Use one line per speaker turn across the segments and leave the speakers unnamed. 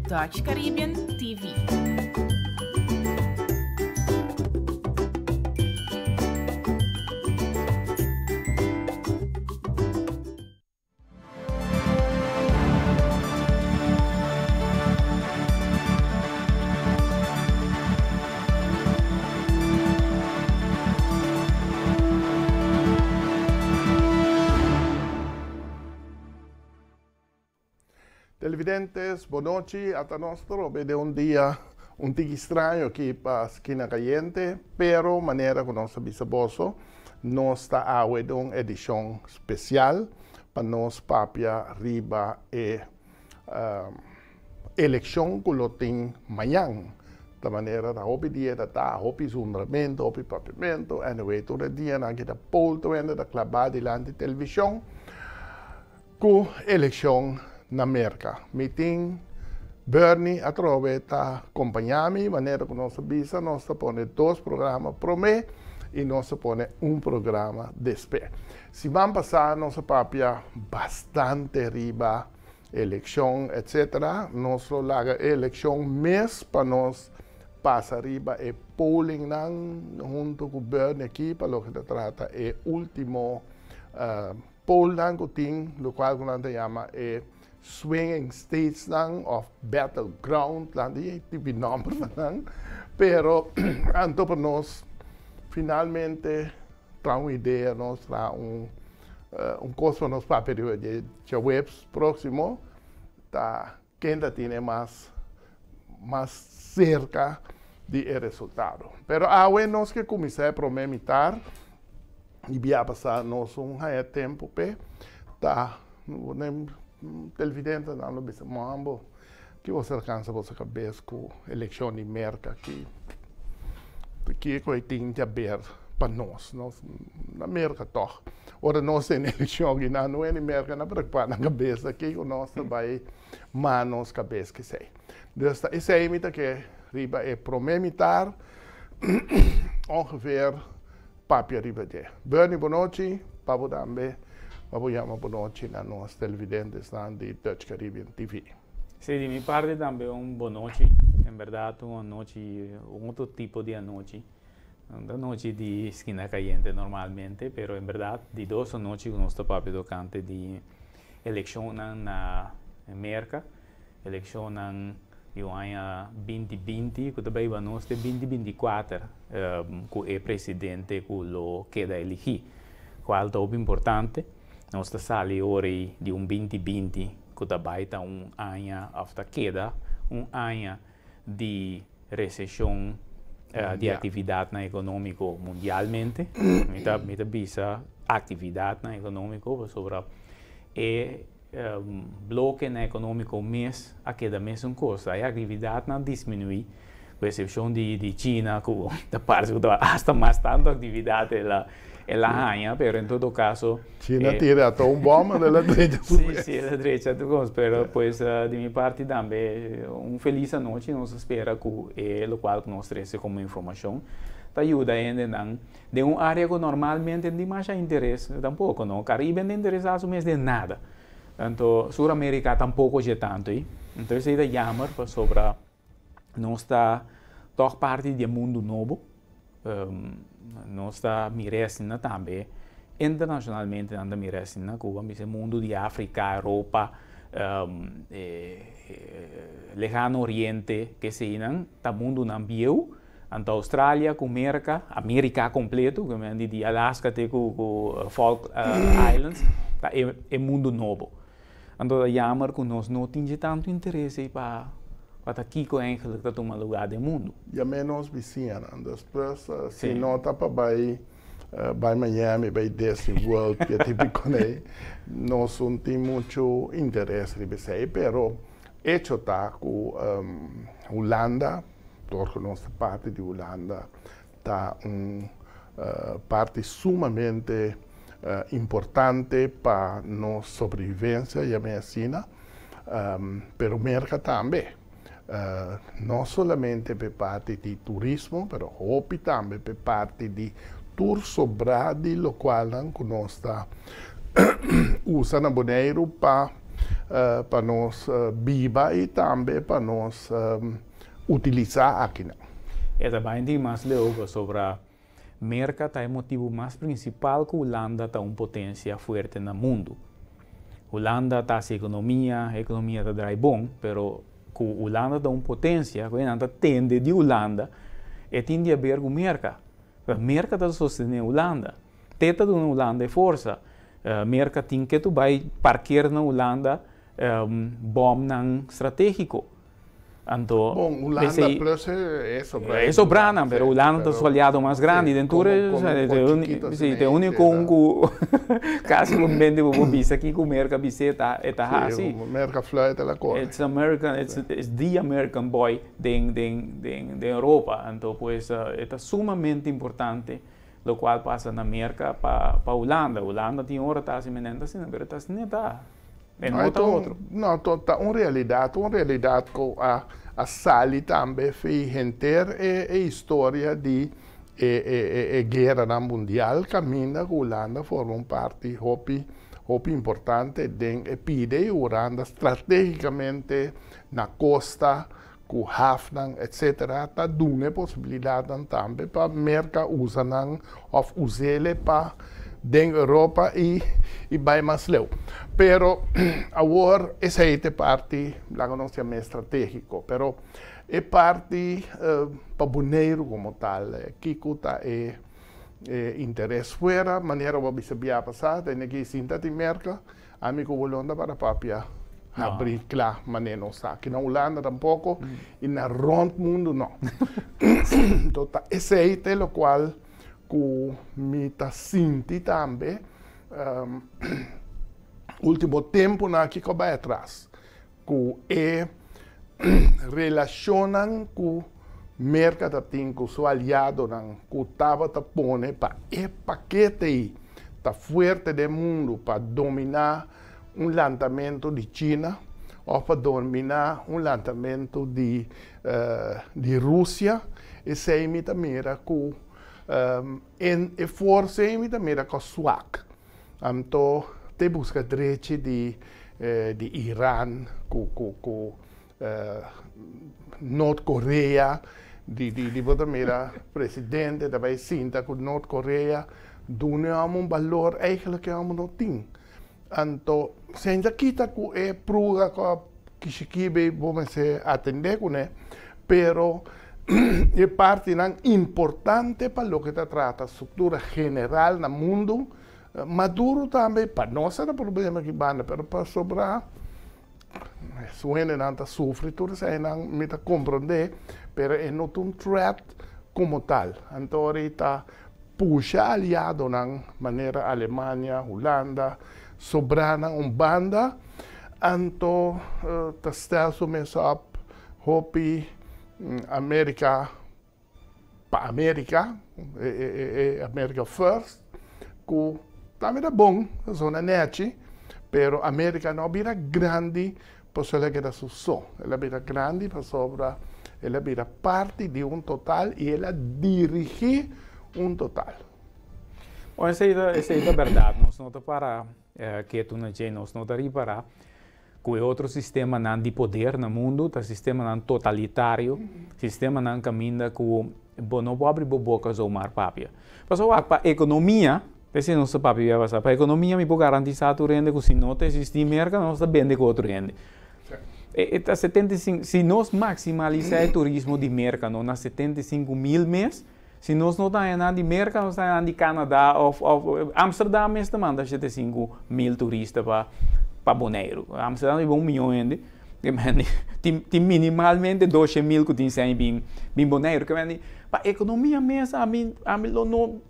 Dutch Caribbean TV.
Televidentes, bonochi, ata nos trobe den un dia un tiki straño aki pa Skina Cayente, pero manera cu nos a bisa boso, nos ta awe den un edicion special pa nos papia riba e eleccion cu lo tin mañan. Ta manera ta hopi dia ta ta, hopi zundramento, hopi papiamento, anyway tur e dianan aki ta poll tur hende ta claba dilanti television cu eleccion na Merca. Mi tin Bernie atrobe ta compaña mi, manera cu nos a bisa nos ta pone dos programa prome y nos ta pone un programa despe. Siman pasa nos a papia bastante riba eleccion etc. Nos lo laga e eleccion mes pa nos pasa riba e pollingnan hunto cu Bernie aki pa loke ta trata e ultimo pollnan cu tin locual cu nan ta yama e swinging statesnan of battleground nan tin e nomber pa nan pero anto pa nos finalmente traha un idea nos traha un un kos pa nos papia riba dje djaweps próksimo ta ken ta tine mas mas serka di e resultado. Pero awe nos ke kuminsá e promé mitar i bia pasá nos un haña tempu p'e ta televidentenan lo bisa mambo ki boso alkansa boso kabes ku elekshon di Merka ki kiko e tin di haber pa nos nos na Merka tòg ora nos tene elekshon aki nan no hende Merka na preokupa nan kabes kiko nos ta bai ma nos kabes kesei dus ta esei mi ta ke riba e prome mitar ongeveer papia riba dje. Bernie bonochi, pa bo tambe, pa bo yama bonochi na nos televidentesnan di Dutch Caribbean TV.
Sí, di mi parti tambe un bonochi, en berdad un anochi, un otro tipo di anochi, un anochi di Skina Cayente normalmente, pero en berdad di dos anochi cu nos ta papia tocante di eleccionnan na Merca. Elekshonnan di un aña 2020 ku ta bai hiba nos te 2024 ku e presidente ku lo keda eligí, kual ta hopi importante. Nos ta sali ora ei di un 2020 ku ta bai ta un aña òf ta keda un aña di reseshon di aktividatnan ekonómiko mundialmente. Mi ta mi ta bisa aktividatnan ekonómiko pasobra e blokenan ekonómiko mes a keda mesun kos. E aktividatnan a disminuí ku eksepshon di China ku ta parse ku ta asta mas tantu aktividat el a el a haña, pero en todo kaso.
China tira ata un bòm el a drecha su mes.
Sí, sí, el a drecha tur kos, pero pues di mi parti tambe un felis anochi, nos a spera ku e lokual ku nos trese komo informashon ta yuda hendenan den un área ku normalmente no tin masha interes tampoko, no. Karibe no ta interesá su mes den nada, anto Sur Amerika tampoko dje tantu ei, entonces esei ta yamer pasobra. Nos ta tòg parti di e mundu nobo. Nos ta mira asina tambe internashonalmente nan ta mira asina ku a bisa e mundu di Afrika, Europa, Lehano Oriente ke eseinan ta mundunan bieu. Anto Australia ku Merka, Amerika kompleto, di Alaska te ku Falk Islands ta e mundu nobo. Anto ta jammer ku nos no tin dje tantu interes ei pa pa ta kiko eigenlijk ta tuma lugá den mundu.
Ya menos bisiñanan. Despues si no ta pa bai bai Miami, bai Disney World, ke tipiko nei, nos un tin muchu interes riba esei. Pero echo ta ku Hulanda, dor ku nos ta parti di Hulanda, Ta un parti sumamente importante pa nos sobrevivencia, yam'e asina, pero Merca tambe. No solamente p'e parti di turismo, pero hopi tambe p'e parti di tur sobrá di locualnan cu nos ta usa na Boneiru pa. pa nos biba i tambe pa nos utilisá akinan.
E ta bai di mas leu pasobra Merka ta e motibu mas prinsipal ku Hulanda ta un potensia fuerte na mundu. Hulanda ta hasi ekonomia, e ekonomia ta drai bon, pero ku Hulanda ta un potensia, ku nan ta tende di Hulanda, e tin di haber ku Merka. Merka ta sostené Hulanda. Te ta duna Hulanda e forsa. Merka tin ke tu bai parker na Hulanda bòmnan stratégiko. Anto,
Bon, Hulanda
esei,
plus e sobra.
E sobranan, pero Hulanda ta su aliado mas grandi den tur e, si, ta e úniko un ku kasi bo mente bo por bisa kiko Merka bis'é ta e ta hasi.
Si, Merka fluit el a kore.
It's American, it's it's the American boy den den den den Europa. Anto pues e ta sumamente importante lokual pasa na Merka pa pa Hulanda. Hulanda tin ora ta hasi menente asina, pero ta asina ta. E no ta otro.
No, ta un realidad, un realidad cu a a sali tambe fi henter e e historia di e e e gueranan mundial caminda cu Hulanda forma un parti hopi hopi importante den e pide y Hulanda strategicamente na costa cu hafnan etcetera ta duna e posibilidadnan tambe pa Merca usa nan of usele pa den Europa y y bay mas leu. Pero awor esey ta e parti laga nos yama estrategico, pero e parti pa Boneiru como tal kico ta e interes fuera manera bo a bisa bia pasa ta neki sinta tin Merca. Ami ku Hulanda para papia habri kla manera nos sa aki na Hulanda tampoko i na rònt mundu no. Enton ta esei ta e lokual ku mi ta sinti tambe ultimo tempunan aki ku a bai atras ku e relashonnan ku Merka ta tin ku su aliadonan ku tabata pone pa e pakete ei ta fuerte den mundu pa dominá un lantamentu di China òf pa dominá un lantamentu di di Rusia, esei mi ta mira ku e forsa ei mi ta mira ku a swak. Anto te buska drechi di di Iran ku ku ku Noord Korea di di di bo ta mira presidente ta bai sinta ku Noord Korea duna e hòmber un balor eigenlijk e hòmber no tin. Anto senja kita ku e pruga ku a kishikibe bo mester atendé kuné pero e partinan importante pa loke ta trata struktura general na mundu Maduro tambe pa nos ta problema aki banda pero pasobra Su hendenan ta sufri tur eseinan mi ta komprondé, pero e no ta un threat komo tal. Anto ora e ta pusha aliadonan manera Alemania, Hulanda, sobranan un banda, anto ta stel su mes op hopi Amerika pa Amerika, e Amerika first, ku tambe ta bon, ta zona nechi, pero Amerika no a bira grandi pasobra el a keda su so, el a bira grandi pasobra el a bira parti di un total i el a dirigí un total.
Bon, esei ta, esei ta bèrdat, nos no ta para ketu na dje, nos no ta ripará Ku e otro sistemanan di poder na mundu ta sistemanan totalitario, sistemanan kaminda ku bo no por abri bo boka zomaar papia. Pasobra wak, pa ekonomia, esei nos ta papia bia pasá, pa ekonomia mi por garantisá tur hende ku si no ta eksistí Merka nos ta bende ku otro hende. E ta 75, si nos maksimalisá e turismo di Merka no na 75.000 mes, si nos no ta haña nan di Merka nos ta haña nan di Canada of of Amsterdam mes ta manda 75.000 turista pa pa Boneiru. Amsterdam ta biba un miyon hende, tin tin minimalmente 200.000 ku tin sèn bin bin Boneiru. Ke mende pa ekonomia mes ami ami lo no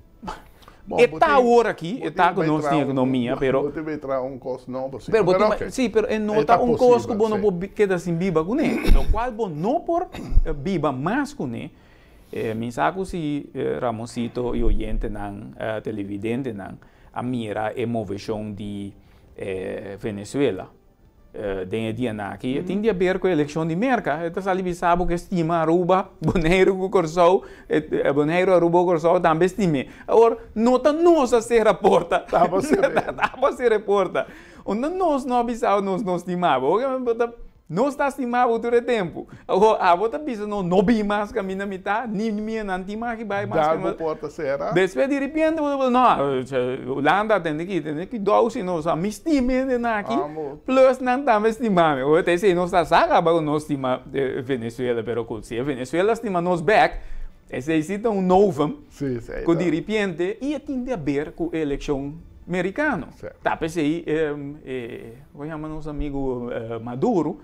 e ta awor aki e ta ku nos tin ekonomia pero
Bo tin bay traha un kos nobo si
pero bo tin bay si pero e no ta un kos ku bo no por keda sin biba kuné lokual bo no por biba mas kuné. Mi sa ku si Ramonsito i oyentenan, televidentenan, a mira e moveshon di Venezuela den e dianan aki, e tin di aber ku e elekshon di Merka. E ta sali bisa bo ku e stima Aruba, Boneiru ku Kòrsou, Boneiru, Aruba ku Kòrsou tambe stim'é. Awor, no ta nos a sera porta.
Taba sera.
Taba sera e porta. Unda nos no a bisa nos no stima bo? Nos ta stima bo tur e tempu. Awor abo ta bisa nos no bin mas kaminda mi ta, ni mi nan tin mas ki bai mas.
Dal bo porta sera.
Despues di repente bo ta bisa no, Hulanda tende ki, tende ki dou si nos, mi stima hendenan aki, plus nan tambe stima mi. Awor ta esei nos ta sa kaba ku nos stima Venezuela, pero ku si e Venezuela stima nos bek, esei si ta un novum ku di repente i e tin di haber ku e elekshon merikano. Ta p'esei e. Bo yama nos amigu Maduro,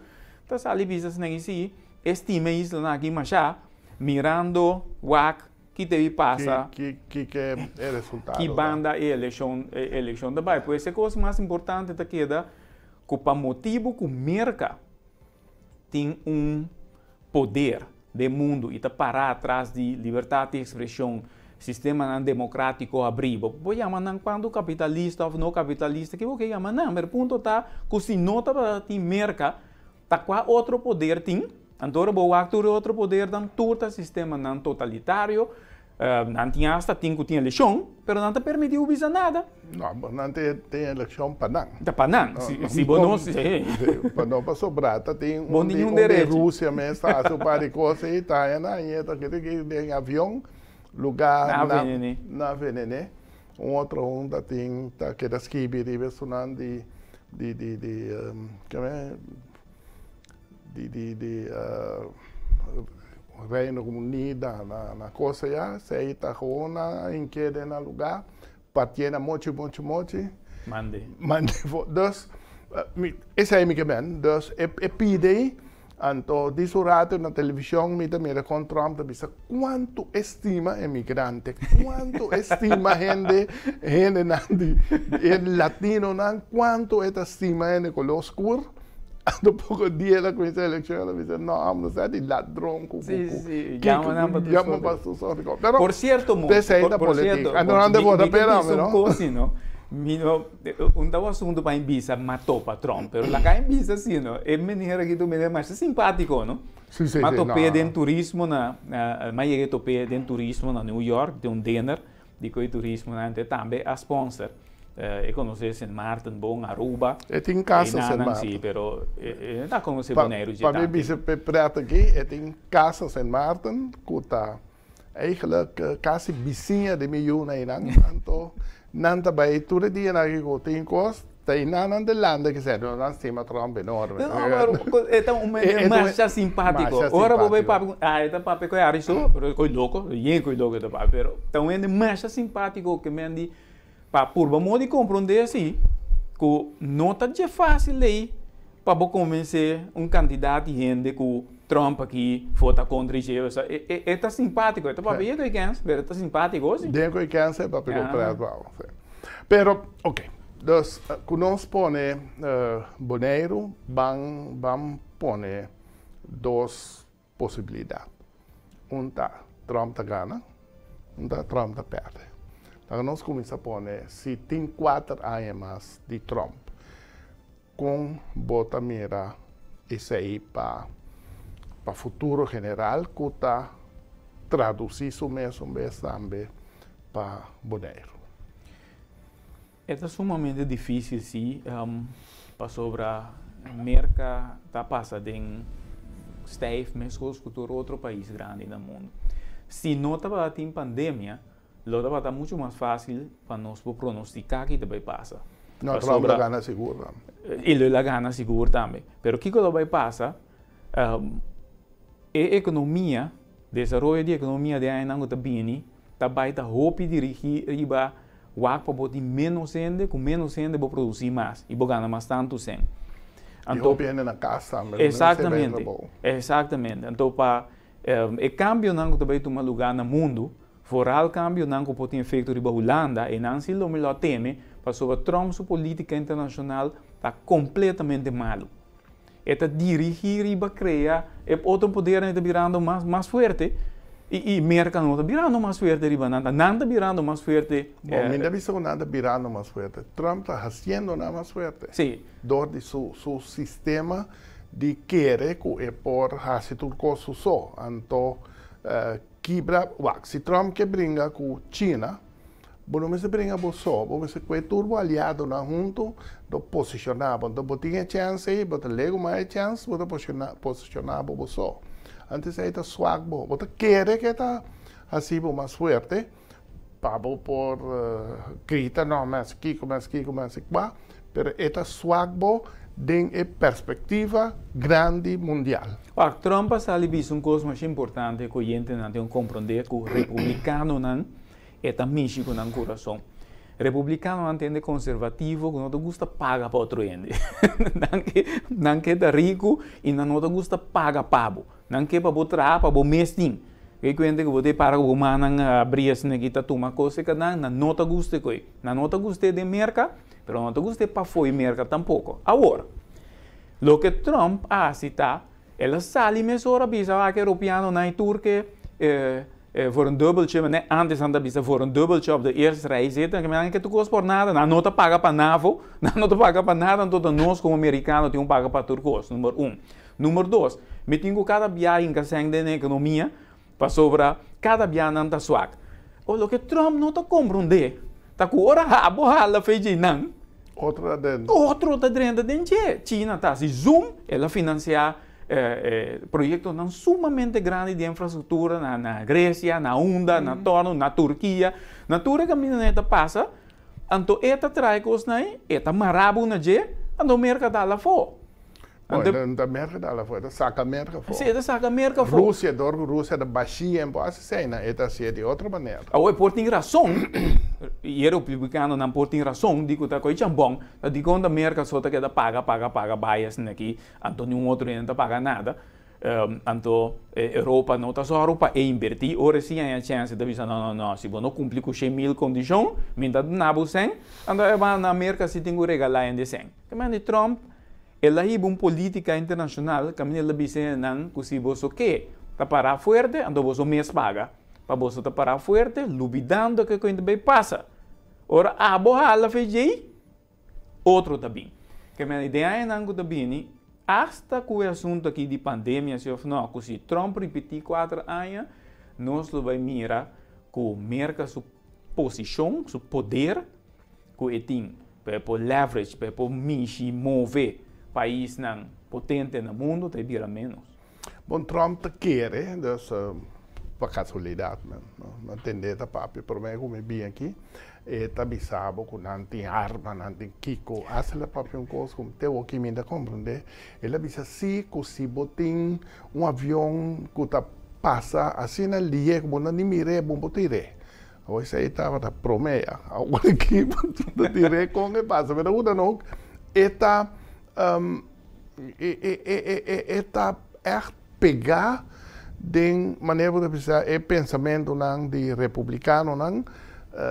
ta sali bisa esnan i si e stima e islanan aki mashá, mirando wak ki ta bi pasa,
Ki ke e resultado
ki
ta.
banda e elekshon e elekshon ta bai. Pues e kos mas importante ta keda ku pa motibu ku Merka tin un poder den mundu i ta pará tras di libertat di ekspreshon, sistemanan demokratiko abrí. Bo por yama nan kuantu kapitalista òf no kapitalista ke bo ke yama nan, pero punto ta ku si no tabata tin Merka, ta kua otro poder tin? Anto ora bo wak tur e otro podernan, tur ta sistemanan totalitario. Nan tin asta tin ku tin elekshon, pero nan ta permití bo bisa nada.
No, bo nan tin elekshon pa nan.
Ta pa nan. Si bo no, si.
Pa no pasobra ta tin un di un di Rusia mes ta hasi un par di kos ei, ta haña nan i e ta kere ki den avion lugá na na venené. Un otro un ta tin ta keda skibi riba esunnan di di di di keme di di di Reino Uní na na cosa ya, esei ta gewoon nan a hink'é den nan lugá, partié na mochi mochi mochi.
Mande.
Mande for. Dus, mi, esei mi ke men. Dus e e pidi ei, anto di su rato na televishon mi ta mira kon Trump ta bisa kuantu e stima e migrante, kuantu e stima hende, hendenan di, e latinonan, kuantu e ta stima hende koló skur. Anto poko dia el a kuminsá elekshon el a bisa no amo sa di ladron ku
Sí, sí, sí. Yama nan pa tur
yama pa
sorto.
tur sorto kos. Pero
Por cierto, Monchi,
p'esei
por,
ta
por
politik.
cierto,
Anto
Monchi,
nan ta
mi,
vota
mi ke
p'e
bisa
no?
un kos si no. Mi no, un ta un asuntu pa mi bisa mató pa Trump, pero laga mi bisa si no, e meneer aki ta un meneer masha simpátiko no.
Sí, sí,
M'a
sí,
top'é
no.
den turismo na, m'a yega e top'é den turismo na New York, den un dinner. Di cu e turismonan te tambe a sponsor. E conoce Sint Maarten bon, Aruba.
E tin casa Sint
Einan
Maarten.
si, pero e no ta conoce Boneiru dje
Pa mi
tantu.
bisa p'e pret aki, e tin casa Sint Maarten cu ta eigenlijk casi bisiña di mi yu na einan. Anto nan ta bay tur e dianan aki cu tin cos. Ta e nannan de landa ki sèt, nan stima Trump enorme.
No, pero e ta un mende masha simpátiko. Ora bo bai papia ku, ah, e ta papia ku e Harry so, pero e koi loko, yen koi loko e ta papia, pero ta un hende masha simpátiko ke men di pa purba modo di komprondé si ku no ta dje fásil ei pa bo konvensé un kantidat di hende ku Trump aki vota kontra dje, osea e ta simpátiko, e ta papia yen koi kèns, pero e ta simpátiko si.
Yen koi kèns e papia ku prèt wou, si. Pero, oke, dus ku nos pone Boneiru ban ban pone dos posibilidat. Un ta Trump ta gana, un ta Trump ta pèrdè. Laga nos kuminsá pone si tin kuater aña mas di Trump, kon bo ta mira esei pa pa futuro general ku ta tradusí su mes un bes tambe pa Boneiru?
E ta sumamente difísil sí, pasobra Merka ta pasa den stijf meskos ku tur otro pais grandi na mundu. Si no tabata tin pandemia, lo tabata muchu mas fásil pa nos por pronostiká ki ta bai pasa.
No, Trump lo gana sigur tambe.
I lo el a gana sigur tambe. Pero kiko lo bai pasa? E ekonomia, desaroyo di ekonomia den añanan ku ta bini, ta bai ta hopi dirigí riba wak pa bo tin ménos hende, ku ménos hende bo produsí mas i bo gana mas tantu sèn.
I hopi hende na kas tambe.
Eksaktamente, eksaktamente. Anto pa e kambionan ku ta bai tuma lugá na mundu, foral kambionan ku por tin efekto riba Hulanda, einan si lo mi lo a teme, pasobra Trump su polítika internashonal ta kompletamente malu. E ta dirigí riba krea e otro podernan e ta birando mas mas fuerte i i Merka no ta birando mas fuerte riba nan, ta nan ta birando mas fuerte.
Bon, mi ta bisa ku nan ta birando mas fuerte. Trump ta hasiendo nan mas fuerte.
Sí.
Dor di su su sistema di kere ku e por hasi tur kos su so. Anto kibra, wak, si Trump ke bringa ku China. Bo no mester bringa bo so, bo mester kue tur bo aliadonan huntu do posishoná bo. Anto bo tin e chèns ei, bo ta legu mas e chèns, bo ta posishoná bo bo so. Antes ei ta swak bo. Bo ta kere ke ta hasi bo mas fuerte pa bo por grita no mi hasi kiko, mi hasi kiko, mi hasi kua, pero e ta swak bo den e perspektiva grandi mundial.
Wak, Trump a sali bisa un kos masha importante ku oyentenan tin ku komprondé ku republikanonan E ta mishi ku nan kurason. Republikanonan ta hende konservativo ku no ta gusta paga pa otro hende. Nan ke nan ke ta riku i nan no ta gusta paga pa bo. Nan ke pa bo traha pa bo mes tin. Ke kuenta ku bo ta para ku bo mannan abri asina aki ta tuma kos e nan, nan no ta gusta e koi. Nan no ta gust'é den Merka, pero nan no ta gust'é pafó di Merka tampoko. Awor, loke Trump a hasi ta, el a sali mesora bisa wak e Europeanonan i tur ke Voor een dubbeltje, mane antes nan ta bisa voor een dubbeltje op de eerste rij zitten, nan nan ke tur kos por nada, nan no ta paga pa navo, nan no ta paga pa nada, anto ta nos komo merikano tin ku paga pa tur kos, number un. Number dos, mi tin ku kada bia hinka sèn den ekonomia, pasobra kada bia nan ta swak. O loke Trump no ta komprondé, ta ku ora abo hala fe dje nan,
Otro ta drenta.
Otro ta drenta den dje. China ta hasi zoom, el a finansiá Proyectonan sumamente grandi di infrastructura na na Grecia, na unda, na torno, na Turkia, na tur e camindanan e ta pasa, anto e ta trae cosnan ei, e ta mara bo na dje, anto Merca ta hala afo.
Anto, no ta Merca ta hala afo, e ta saca Merca afo.
Si, e ta saca Merca afo.
Rusia, dor cu Rusia ta bashia en por haci eseinan, e ta hacié di otro manera.
Awor e por tin rason, i e republicanonan por tin rason di cu ta coy chambon, ta dicon ta Merca so ta keda paga, paga, paga bay asina aki. Anto niun otro hende ta paga nada. Anto Europa no ta sòru pa e inbertí. Ora si haña chèns e ta bisa, no, no, no, si bo no kumpli ku shen mil kondishon, mi ta duna bo sèn. Anto e banda na Merka si tin ku regalá hende sèn. Ke manera di Trump, el a hiba un polítika internashonal kaminda el a bisa hendenan ku si boso ke ta pará fuerte, anto boso mes paga. Pa boso ta pará fuerte, lubidando ke ku hende bai pasa. Ora abo hala fe djei, Otro ta bin. Ke men den añanan ku ta bini, asta ku e asuntu aki di pandemia si òf nò, ku si Trump ripití kuater aña, nos lo bai mira ku Merka su posishon, su poder ku e tin pa e por leverage, pa e por mishi, move paisnan potente na mundu ta bira ménos.
Bon, Trump ta kere, dus pa casualidad men, no tende ta papia prome cu mi bin aki, e ta bisa bo cu nan tin arma, nan tin kico, hasta el a papia un cos cu te awoki mi ta comprende, el a bisa si cu si bo tin un avion cu ta pasa asina lihe cu bo no ni mire, bo por tire. Awor esey tabata prome ya, awor aki bo ta tire con e pasa, pero hoe dan ook e ta. E ta ègt pegá den, manera bo ta bisa, e pensamentunan di republikanonan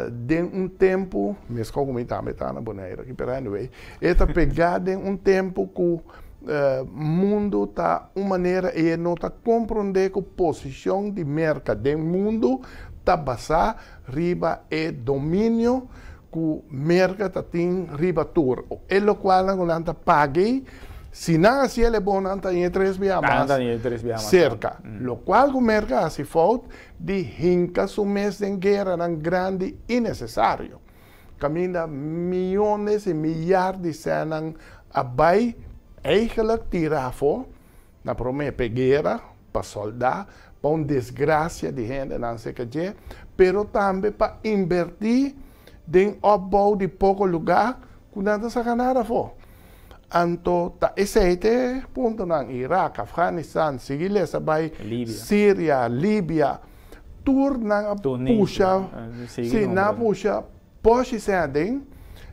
den un tempu, meskos ku mi tambe ta na Boneiru aki, pero anyway, e ta pegá den un tempu ku mundu ta un manera i e no ta komprondé ku posishon di Merka den mundu ta basá riba e dominio ku Merka ta tin riba tur. E lokualnan ku nan ta pag'ei, si nan hasi el e bon nan ta ñe tres bia mas serka. Lokual ku Merka hasi fout di hinka su mes den gueranan grandi innesesario, kaminda miyones i miyar di sènnan a bai eigenlik tira afó na promé p'e guera, pa soldá, pa un desgracia di hendenan cerca dje, pero tambe pa invertí den opbouw di poco lugá cu nan ta saca nada afó. Anto ta esey t'e puntonan, Irak, Afganistan, sigui lesa bay Siria, Libia, tur nan a pusha, si, nan a pusha poshi seña aden,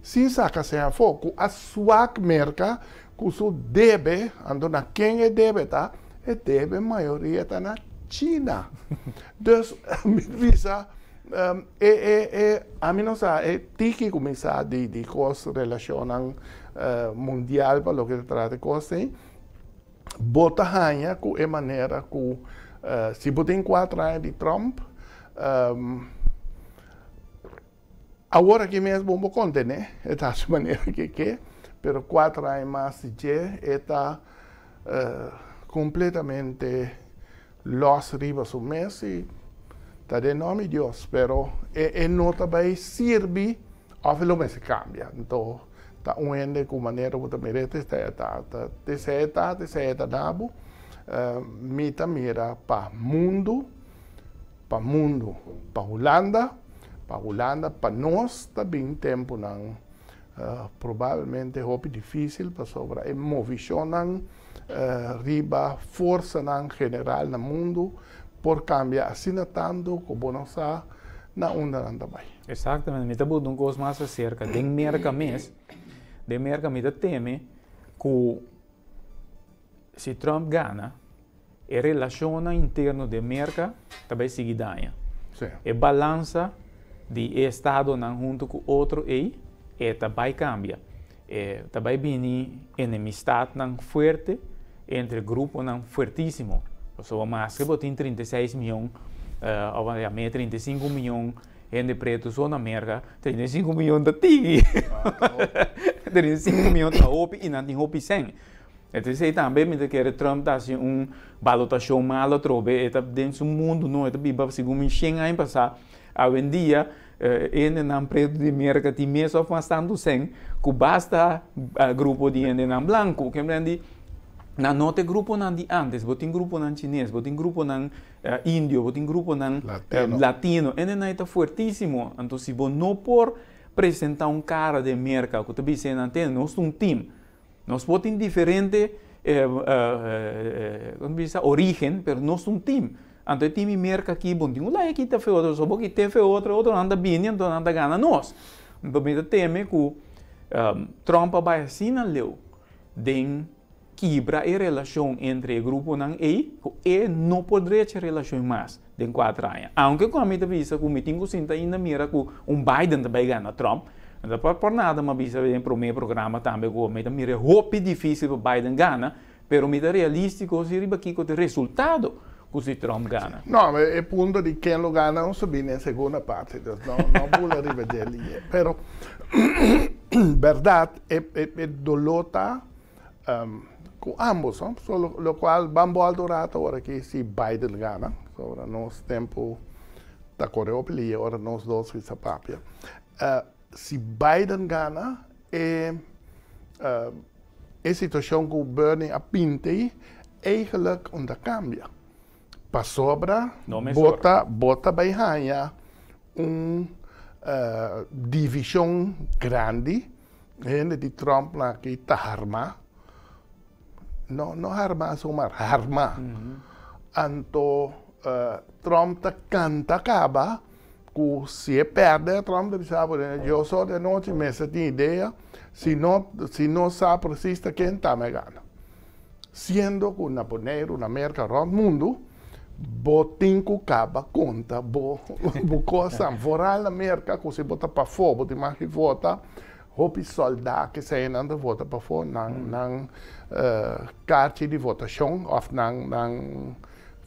sin saca seña afó, cu a swak Merca cu su debe, anto na ken e debe ta? E debe mayoria ta na China. Dus mi bisa e e e ami no sa e tiki cu mi sa di di cos relacionnan mundial pa loke ta trata e cos ei, bo ta haña cu e manera cu si bo tin cuatro aña di Trump, Awor aki mes bon bo kontené, e ta hasi manera ke ke, pero kuater aña mas di dje e ta kompletamente lòs riba su mes i Ta den nòmber di Dios, pero e no ta bai sirbi òf e lo mester kambia. Anto ta un hende ku manera ku ta mira ta ta ta esei ta esei ta nabu. Mi ta mira pa mundu, pa mundu, pa Hulanda, pa Hulanda, pa nos ta bin tempunan probablemente hopi difísil pasobra e movishonnan riba forsanan general na mundu por kambia asina tantu ku bo no sa na unda nan ta bai.
Exactamente, mi ta buta un kos mas aserka. Den Merka mes, den Merka mi ta teme ku si Trump gana, e relashonnan interno den Merka ta bai sigui daña. E balansa di e estadonan huntu ku otro ei, e ta bai kambia. E ta bai bini enemistatnan fuerte entre gruponan fuertísimo. Pasobra maske bo tin 36 mion, òf yam'é 35 mion hende pretu so na Merka, 35 mion ta tiki. 35 mion ta hopi i nan tin hopi sèn. Entonces ei tambe mi ta kere Trump ta hasi un balotashon malo atrobe, e ta den su mundu no, e ta biba segun mi shen aña pasá. Awendia hendenan pretu di Merka tin mes òf mas tantu sèn ku basta grupo di hendenan blanku. Ke menen di nan no ta e gruponan di ántes, bo tin gruponan chines, bo tin gruponan indio, bo tin gruponan latino, hendenan ei ta fuertísimo. Anto si bo no por presentá un kara den Merka ku ta bisa nan tende nos ta un tim. Nos por tin diferente como bisa origen, pero nos ta un team. Anto e team di Merca aki, bon tin un lai aki ta fe otro, so bo ki te fe otro, otronan ta bini, anto nan ta gana nos. Anto mi ta teme cu Trump a bai asina leu den kibra e relacion entre e gruponan ey, cu e no por drecha e relacion mas den cuater aña. Aunke cu ami ta bisa cu mi tin cu sinta ainda mira cu un Biden ta bay gana Trump, no ta por nada mi a bisa den prome programa tambe cu mi ta mira hopi dificil pa Biden gana, pero mi ta realistico si riba kico ta e resultado cu si Trump gana.
No, e punto di ken lo gana nos ta bini den segunda parti, dus no no bula riba dje liye. Pero berdad e dolor ta Cu ambos, no? So lo cual ban bolta un rato ora ki si Biden gana, so ora nos tempo ta core hopi lia ora nos dos bisa papia. Si Biden gana e e situacion cu Bernie a pinta ei eigenlijk un ta cambia. Pasobra bo ta bo ta bay haya un division grandi. Hende di Trump nan aki ta harmá. No, no harmá zomaar, harmá. Anto Trump ta kanta kaba ku si e pèrdè, Trump ta bisa bo, yo so di anochi mester tin idea, si no, si no sa presis ta ken ta mi a gana. Siendo ku na Boneiru, na Merka, rònt mundu, bo tin ku kaba konta bo bo kosnan. Foral na Merka ku si bo ta pafó bo tin mas di vota, hopi sòldá kesei nan ta vota pafó, nan nan karchi di votashon òf nan nan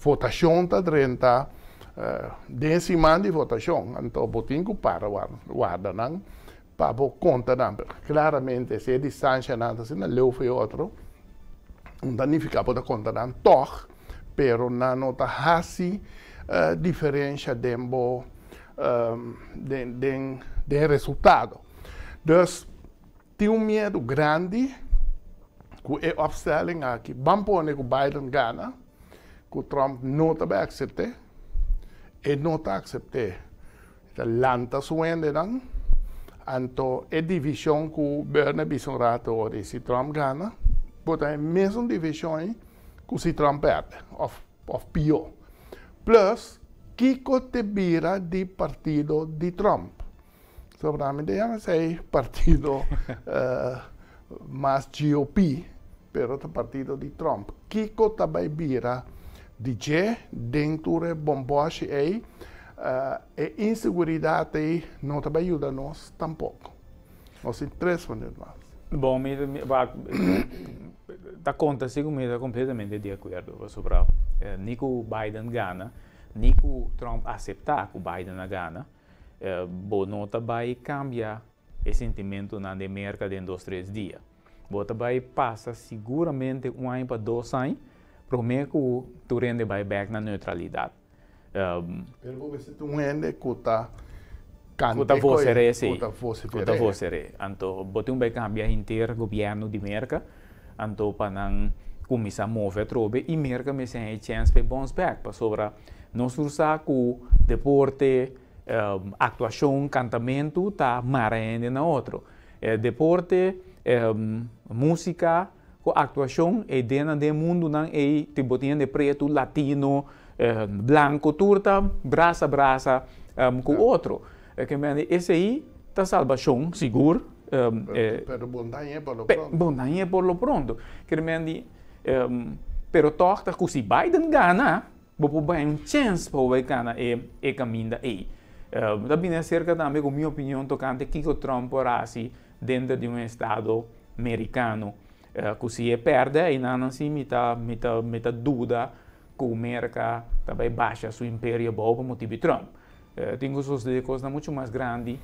votashon ta drenta den e siman di votashon. Anto bo tin ku para warda nan pa bo konta nan. Klaramente si e distanshanan ta asina leu for e otro, no ta nifiká bo ta konta nan tòg, pero nan no ta hasi diferensha den bo den den den e resultado. Dus tin un miedu grandi ku e opstelling aki ban pone ku Biden gana, ku Trump no ta bai aksept'é, e no ta aksept'é. Ta lanta su hendenan, anto e division cu Bernie bisa un rato ora y si Trump gana, bo ta e mesun division ey cu si Trump perde of of pio. Plus, kico te bira di partido di Trump? Sobra mi ta yama esey partido mas GOP, pero ta partido di Trump. Kico ta bay bira di dje den tur e bomboshi ey? E inseguridad ey no ta bay yuda nos tampoco. Nos tin tres minuut mas.
Bon, mi ta conta si cu mi ta completamente di acuerdo, pasobra ni cu Biden gana, ni cu Trump acepta cu Biden a gana, bo no ta bay cambia e sentimentonan den Merca den dos tres dia. Bo ta bai pasa siguramente un aña pa dos aña prome ku tur hende bai bek na neutralidat.
Pero bo mester tin un hende ku ta
kanta. Ku ta voser'é, si. Ku ta voser'é. Ku ta voser'é. Anto bo tin un bai kambia henter gobièrnu di Merka, anto pa nan kuminsá move atrobe i Merka mester haña e chèns pa e bòns bèk, pasobra nos tur sa ku deporte, aktuashon, kantamentu ta mara hende na otro. Deporte, músika ku aktuashon ei den den mundunan ei tin bo tin hende pretu, latino, blanko tur ta brasa brasa ku otro. Ke mende esei ta salbashon sigur.
Pero bo no ta hañ'é por lo pronto.
Bo no ta hañ'é por lo pronto. Ke mende pero tòg ta ku si Biden gana bo por bai un chèns pa bo bai gana e kaminda ei. Ta bini aserka tambe ku mi opinion tokante kiko Trump por hasi denter di un estado merikano. Ku si e pèrdè einan si mi ta mi ta mi ta duda ku Merka ta bai basha su imperio abou pa motibu di Trump. Tin ku sosodé kosnan muchu mas grandi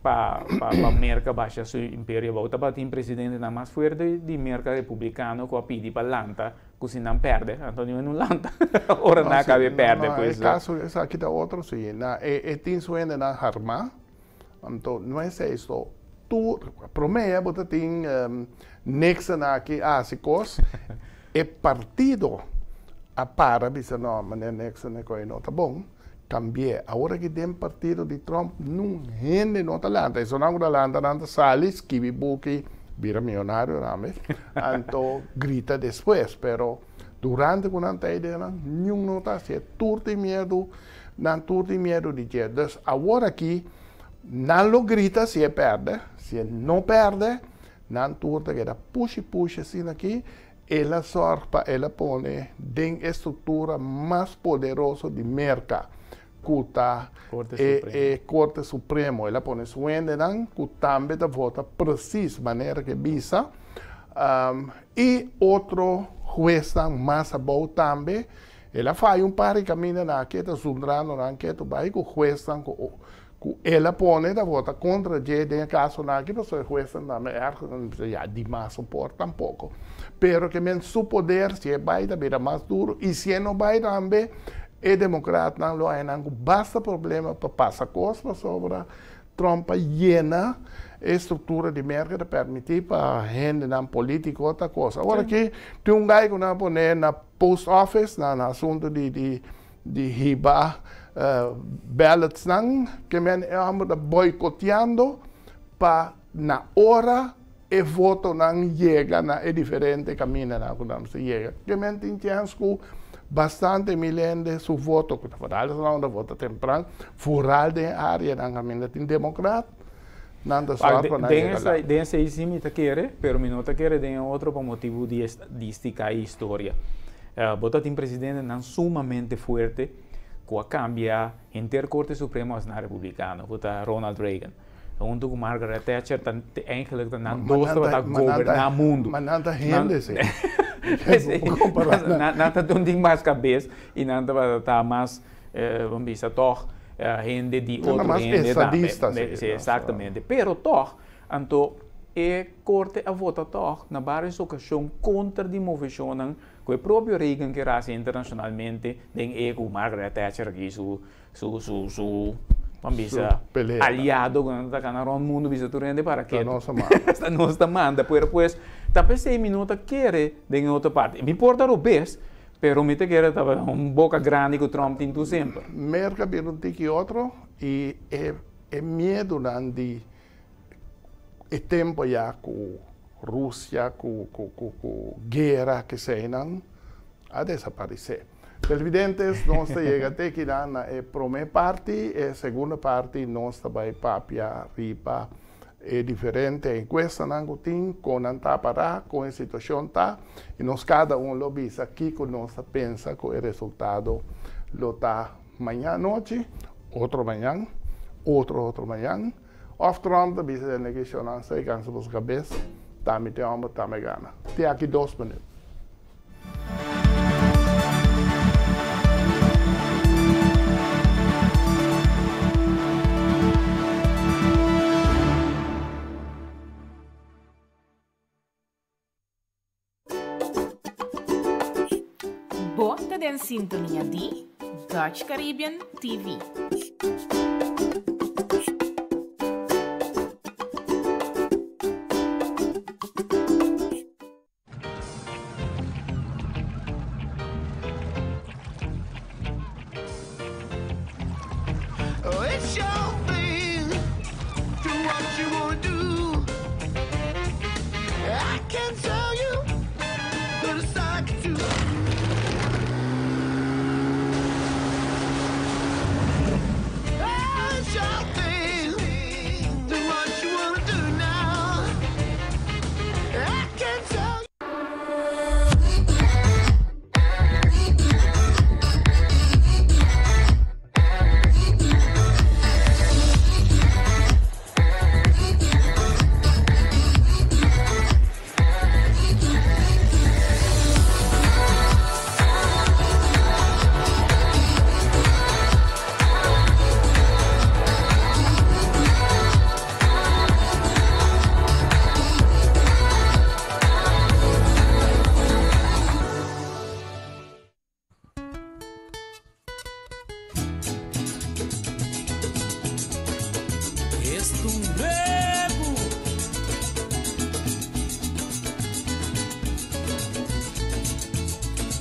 pa pa Merka basha su imperio abou. Tabatin presidentenan mas fuerte di Merka republikano ku a pidi pa lanta ku si nan pèrdè, anto niun no lanta ora nan a kabe pèrdè.
No, e kaso esaki ta otro si. Na e tin su hendenan harmá, anto no esei so. Tur, promé bo ta tin Nixon aki a hasi kos, e partido a para bisa no, meneer Nixon e kos ei no ta bon, kambi'é. Awor aki den partido di Trump nun hende no ta lanta, esonan ku ta lanta nan ta sali skibi buki, bira miyonario tambe, anto grita despues, pero durante ku nan ta ei den nan niun no ta hasié, tur tin miedu, nan tur tin miedu di dje. Dus awor aki nan lo grita si e pèrdè, si e no pèrdè nan tur ta keda pushi pushi asina aki. El a sòrg pa el a pone den e struktura mas poderoso di Merka, ku ta e Korte Supremo. El a pone su hendenan ku tambe ta vota presis manera ku e bisa, i otro huesnan mas abou tambe. El a faya un par di kaminda nan aki, e ta zundrando nan ketu bai ku huesnan ku Ku el a pone ta vota kontra dje den e kasonan aki pasobra e huesnan tambe ergens nan bisa ya di mas no por tampoko. Pero ke men su poder si e bai ta bira mas duro i si e no bai tambe e demokratnan lo haña nan ku basta problema pa pasa kos pasobra Trump a yena e struktura di Merka ta permití pa hendenan politiko ta kos. Awor aki tin un gai ku nan a pone na post office na asuntu di Di hiba ballotsnan ke men e homber ta boykoteando pa na ora e votonan yega na e diferente kamindanan ku nan mester yega. Ke men tin chèns ku bastante mil hende su voto, ku ta foral esnan ku ta vota tempran, foral den e areanan kaminda tin demokrat, nan ta sòrt pa nan yega la.
Den esei si mi ta kere, pero mi no ta kere den e otro pa motibu di estadistica i historia. Bo ta tin presidentenan sumamente fuerte ku a kambia henter Korte Supremo asina republikano, ku ta Ronald Reagan. Huntu ku Margaret Thatcher ta eigenlijk ta nan dos tabata goberná mundu.
Ma nan ta hende si.
Nan ta tin mas kabes i nan tabata ta mas, bo bisa tòg, hende di otro hende tambe. Si, exactamente. Pero tòg, anto e korte a vota tòg na vários okashon kontra di moveshonnan ku e propio Reagan ker hasi internashonalmente den e ku Margaret Thatcher aki su su su su ban bisa aliado ku nan ta kana rònt mundu bisa tur hende para ke ta nos ta manda. Pero pues ta p'esei mi no ta kere den e otro parti. Mi por ta robes, pero mi ta kere ta un boka grandi ku Trump tin tur semper.
Merka bira un tiki otro i e e miedunan di e tempo ya ku Rusia ku ku ku ku guera keseinan a desaparesé. Televidentes nos ta yega te kinan na e promé parti, e segundo parti nos ta bai papia riba e diferente enkuestanan ku tin, kon nan ta pará, kon e situashon ta i nos kada un lo bisa kiko nos ta pensa ku e resultado lo ta mañan anochi, otro mañan, otro otro mañan, òf Trump ta bisa den negeshonnan sa e kansa boso kabes, ta mi te hòmber, ta mi gana. Te aki dos minüt.
Bo ta den sintonia di. Dutch Caribbean TV.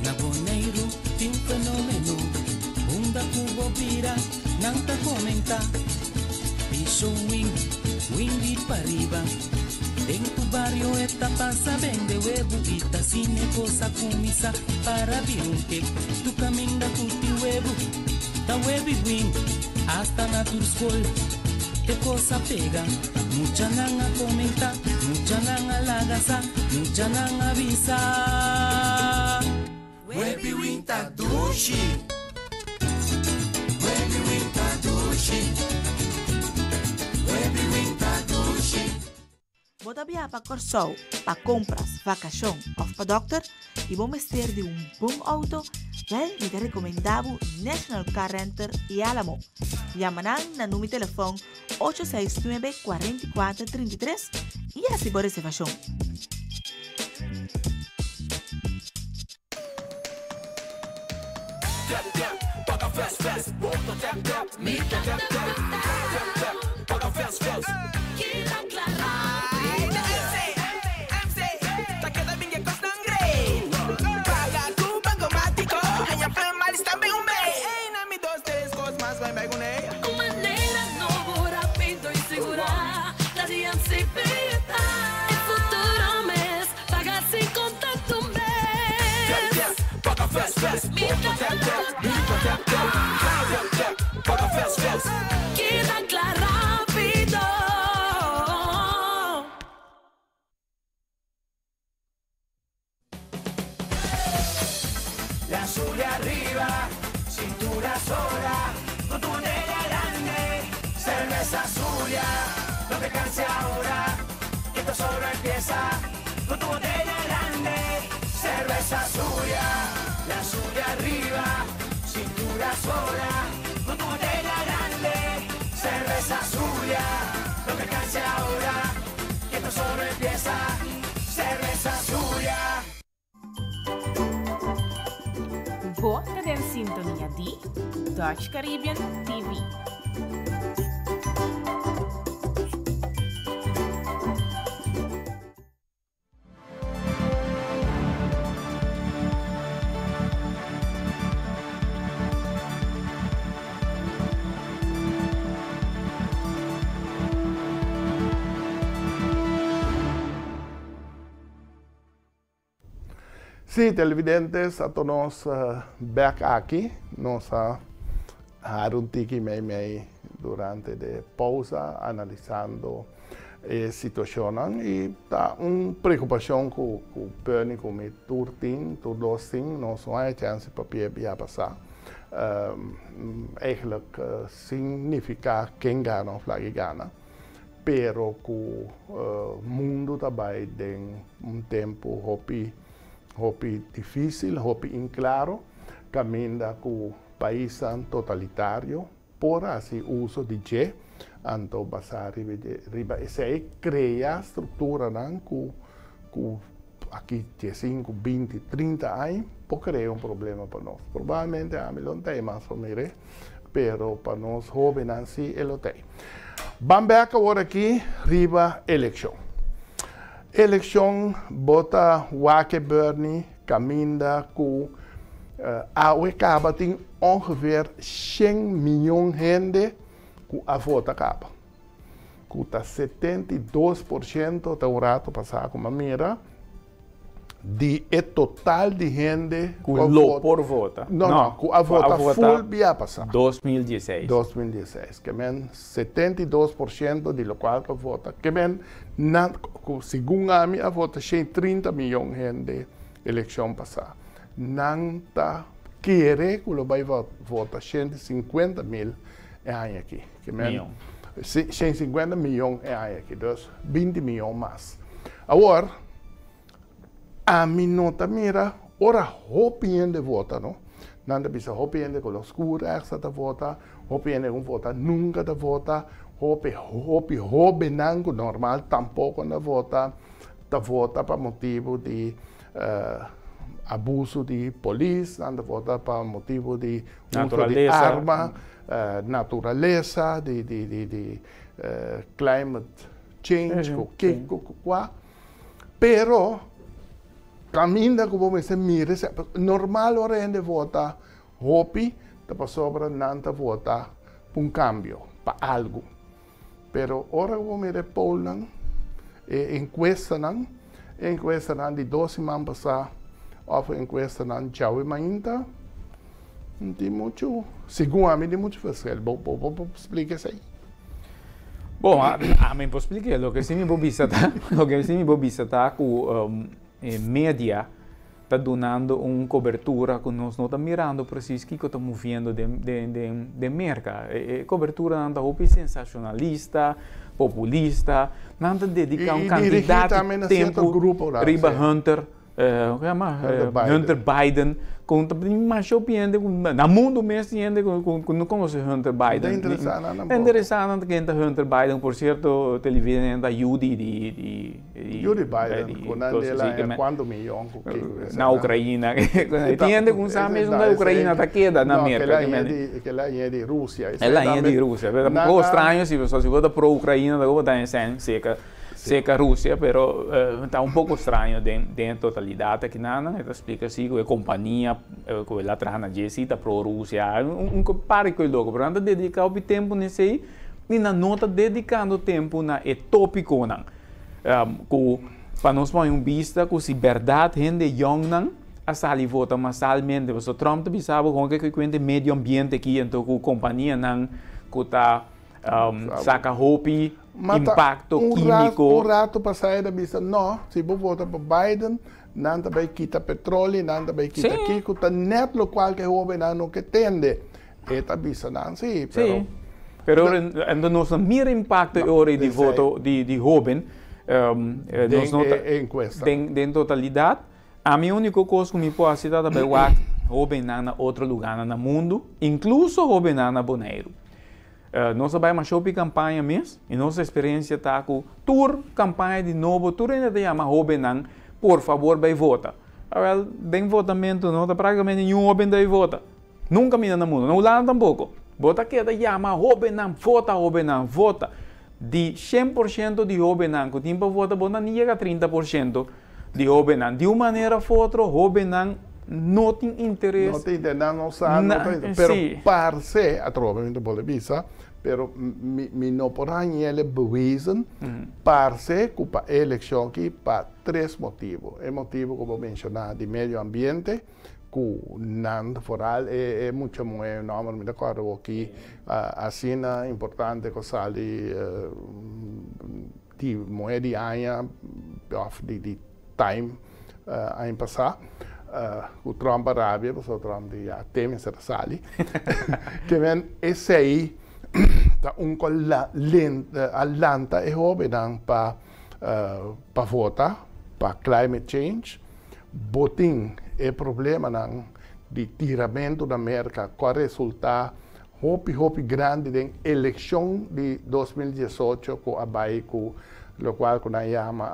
Na Boneiru tin un fenómeno, unda ku bo bira, nan ta komentá. Piso win, win di pariba. Den tu bario e ta pasa bende webu i ta asina e kos a kuminsá para bira un kek. Tu kaminda ku tin webu, ta webi win, asta na tur skol e kos a pega. Muchanan a komentá, muchanan a laga sa, muchanan a bisa. Webi win ta dushi. Webi win ta dushi. Webi win ta dushi.
Bo ta biaha pa Kòrsou pa kompras, vakashon òf pa dòkter i bo mester di un bon outo? Wèl, mi ta rekomendá bo National Car Renter i Alamo. Yama nan na num'i telefòn ocho seis nuebe 44 33 i hasi bo reservashon.
La sube arriba, cintura sola, con tu botella grande, cerveza Zulia, no te canses ahora, que esto solo empieza, con tu botella grande, cerveza Zulia, la sube arriba, cintura sola, con tu botella grande, cerveza Zulia, no te canses ahora, que esto solo empieza, cerveza Zulia.
Bo ta den sintonia di Dutch Caribbean TV.
Sí, televidentes, ato nos bek aki. Nos a hari un tiki mei mei durante de pausa analisando e situacionnan y ta un preocupacion cu cu Bernie cu mi tur tin, tur dos tin, nos no haya chance papia bia pasa. Eigenlijk sin nifica ken gana of lagi gana, pero cu mundo ta bay den un tempo hopi hopi dificil, hopi inclaro, caminda cu paisnan totalitario por haci uso di dje, anto basa riba dje, riba esey crea structuranan cu cu. aki 5, 20, 30 aña, por krea un problema pa nos. Probablemente ami lo no tin mas pa mira, pero pa nos hóbennan sí e lo tin. Ban bèk awor aki riba elekshon. Elekshon bo ta wak, Bernie, kaminda ku awe kaba tin ongeveer 100 mion hende ku a vota kaba. Ku ta 72% ta un ratu pasá ku m'a mira di e total di hende
ku lo por vota.
No, ku a vota full bia pasá.
2016.
2016. Ke men 72% di lokual ku a vota. Ke men, na, segun ami a vota 130 mion hende elekshon pasá. Nan ta kere ku lo bai vota 150 mil aña aki. Ke men,
Mion.
150 mion aña aki. Dus 20 mion mas. Awor, ami no ta mira, ora hopi hende vota, no? Nan ta bisa hopi hende ku skur extra ta vota, hopi hende ku vota nunka ta vota, hopi hopi hóbennan ku normal tampoko no vota, ta vota pa motibu di abuso di polis, nan ta vota pa motibu di uso di
naturalesa.
Arma, naturalesa, di climate change, ku kiko, ku kua. Pero, kaminda ku bo mira, normal ora hende vota hopi, ta pasobra nan ta vota pa un kambio, pa algu. Pero ora ku mira pollnan, enkuestanan di 2 siman pasá, òf enkuestanan djawe mainta, no tin muchu, segun ami, tin muchu verschil. Bo, bo, bo, bo splika esei.
Bon, ami por splika, loke sí mi por bisa ta ku media ta dunando un kobertura ku nos no ta mirando presis kiko ta moviendo den Merka. E kobertura nan ta hopi sensashonalista, populista, nan ta dediká un
I dirigí
kantidat
tambe na
di
sierto
tempu
grupo, la,
riba
sí.
Hunter, kon yama?
Hunter Biden.
Hunter Biden, ku masha hende, na mundu mes hende ku no konosé Hunter Biden.
Interesá nan
Ta interesá ken ta Hunter Biden, por sierto, televidente ta yu di
Yuri Biden, ku nan
kos
dela
asina, ke
kuantu mion ku
na Ukraina. Tin hende ku sa mes na Ukraina ta keda na Merka.
Ku el a di Rusia.
El a di Rusia. Pero un poko straño si bo ta pro Ukraina, ta ta en serka Rusia, pero ta un poko straño den totalidat aki nan, ta splika asina ku e kompania ku el a traha na JC ta pro Rusia, un par di loko, pero nan ta dediká hopi tempu n'esei, i nan no ta dedikando tempu na e tópikonan. Ku pa nos pone un bista ku si berdat hende yòngnan a sali vota masalmente. So Trump ta bisa bo ku kuente medio ambiente aki, anto ku kompanianan ku ta saka hopi impakto kímiko.
Un ratu pasá el a bisa, no, si bo vota pa Biden, nan ta bai kita petroleo, nan ta bai kita kiko, ta net lokual ku hóbennan no ke tende. E ta bisa nan, sí, pero
Sí. Pero anto nos no mira impakto
No,
ora di
esei.
voto di hóben. Nos no
enkuesta.
Den totalidat. Ami úniko kos ku mi por hasi ta bai wak hóbennan na otro lugá na mundu, inkluso hóbennan na Boneiru. Nos a bai masha hopi kampaña mes, i nos eksperensia ta ku tur kampaña di nobo, tur hende ta yama hóbennan, por fabor bai vota. Awèl, den votamentu no ta práktikamente ningun hóben ta bai vota. Nunka mira na mundu, na Hulanda tampoko. Bo ta keda yama hóbennan, vota hóbennan, vota. Di 100% di hóbennan ku tin pa vota, bo no yega 30% di hóbennan. Di un manera òf otro, hóbennan no tin interes.
No tin, nan no sa, no tin, pero parse, atrobe mi por bisa, pero mi no por hañ'é bewezen, parse ku pa elekshon aki pa tres motibu. E motibu ku bo a menshoná di medio ambiente, ku nan vooral e mucha muhé, no, mi ta kòrda aki, asina importante ku sali di muhé di aña, òf di Time aña pasá, ku Trump a rabia, pasobra Trump di ya teme ser sali. Ke men esei ta un a lanta e hóbennan pa vota pa climate change. Bo tin e problemanan di tiramentu na Merka, ku a resultá hopi hopi grandi den elekshon di 2018 ku a bai ku lokual ku nan yama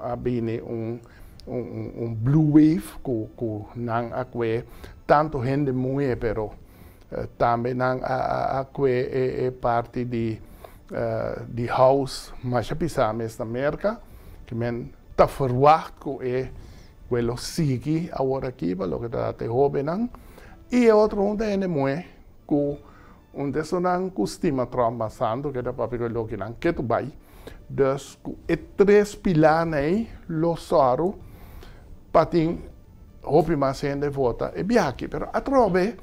a bini un un blue wave ku nan a kue tantu hende muhé, pero tambe nan a kue e parti di House masha pisá mes na Merka, ke men ta ferwagt ku e ku e lo sigui awor aki pa loke ta trata e hóbennan. I e otro un ta hende muhé ku un di esunnan ku stima Trump mas tantu, ke ta papia ku e lokinan ketu bai. Dus ku e tres pilarnan ei lo sòru pa tin hopi mas hende vota e biaha aki. Pero atrobe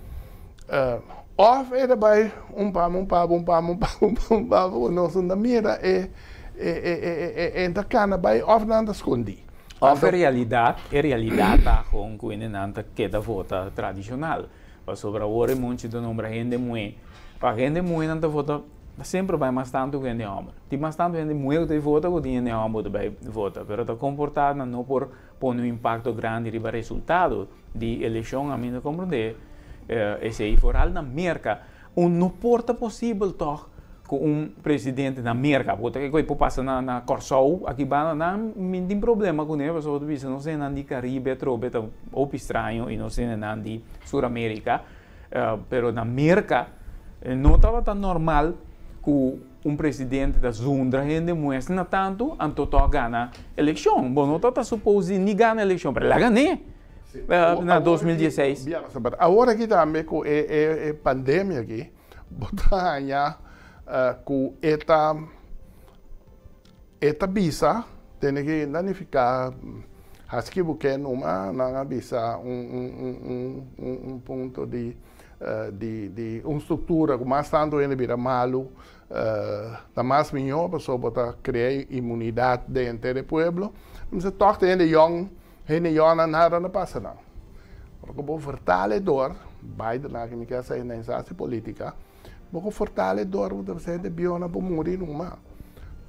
òf e ta bai un pam un pabo un pam un pabo un pam un pabo ku nos no ta mira e e ta kana bai òf nan ta skondí.
Òf e realidat, e realidat ta kon ku hendenan ta keda vota tradishonal. Pasobra awor e monchi ta nombra hende muhé. Pa hende muhénan ta vota semper bai mas tantu ku hende hòmber. Tin mas tantu hende muhé ku ta bai vota ku tin hende hòmber ku ta bai vota. Pero ta komportá nan no por pone un impakto grandi riba resultado di elekshon. Ami ta komprondé esei. Foral na Merka un no por ta posibel tòg ku un presidente na Merka, bo ta kiko por pasa na Kòrsou aki banda nan mi tin problema kuné pasobra bo ta bisa nos hendenan di Karibe atrobe ta hopi straño i nos hendenan di Sur Amerika, pero na Merka no tabata normal ku un presidente ta zundra hende muestra asina tantu anto tòg gana elekshon. Bo no tabata supos di ni gana elekshon pero el a gan'é na 2016.
Awor aki tambe ku e pandemia aki bo ta haña ku e ta e ta bisa tene ki na nifiká hasi ki bo ke numa nan a bisa un un un un un punto di di di un struktura ku mas tantu hende bira malu ta mas mihó pasobra bo ta krea imunidat den henter e pueblo. Mester tòg ta hende yòn Hende yòna nada no pasa nan. Ora ku bo vertala e dor, Biden aki mi kier sa na instansia politika, bo ku fortala e dor bo ta bisa hende biona por muri numa.